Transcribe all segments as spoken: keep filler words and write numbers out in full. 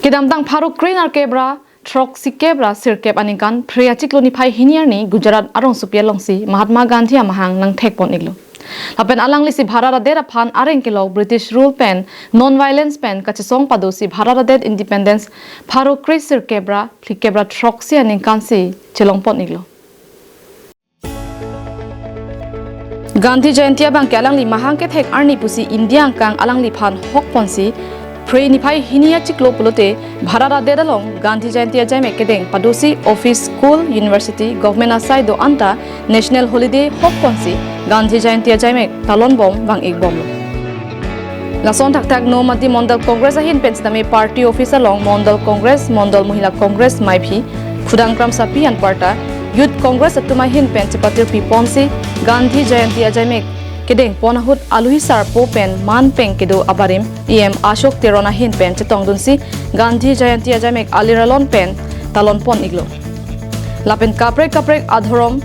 Kedamtang pharo kre nerkep ra throksi kep ra sirkep aningkan Phre achiklo niphai hini arni Gujarat arongsopi alongsi Mahatma Gandhi amahang nangthekpon iklo. Lapen alanglisi Bharat adet aphan areng kelok British rule pen non-violence pen kachesong padosi Bharat adet independence pharo kre sirkep ra phlikep ra throksi aningkansi chelongpon iklo. Gandhi Jayanti abangke alangli mahang kethek arni pusi India angkang alangliphan hokponsi Phre niphai hini achiklo pulote Bharat adet along Gandhi Jayanti ajaimek kedeng padosi office, school, university, government asai do-anta national holiday hokponsi Gandhi Jayanti ajaimek talonbom vang-ikbomlo. Lason thakthak Nomati Mondol Congress ahin pen sitame party office along Mondol Congress, Mondol Mohila Congress maiphi, khudang kramsapi anparta Youth Congress atum ahin pen chepatirpiponsi Gandhi Jayanti ajaimek kedengpon ahut alohi sarpo pen manpeng kedo abarim E M Ashok Teron ahin pen chetongdunsi Gandhi Jayanti ajaimek aliralon pen talonpon iklo. Lapen kaprek kaprek adhorom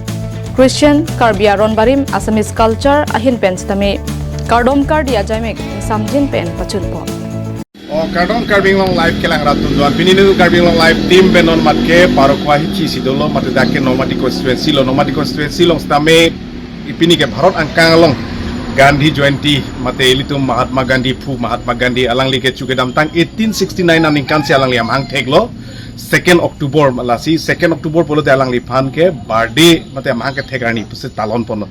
Christian, Karbi aron barim, Assamese culture ahin pen sitame kardom kardi ajaimek samjin pen pachunpon. O kardom Karbi Anglong Live kelang rat atum doan, pini nu Karbi Anglong Live team pen non matke pharo kre hithi si dolo, mate dak ke Nomati constituency lo, Nomati constituency along sitame ipini ke Bharat angkang along Gandhi Jayanti mate ilitum Mahatma Gandhi, phu Mahatma Gandhi alangli kecho kedamtang eighteen sixty-nine aningkansi alangli amahang theklo. Second October lasi, second October pulote alangliphan ke birthday mate amahang kethek arni pusi talonponlo.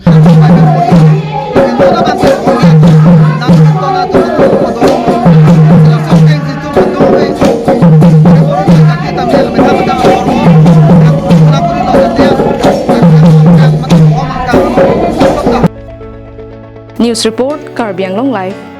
News report, Karbi Anglong Live.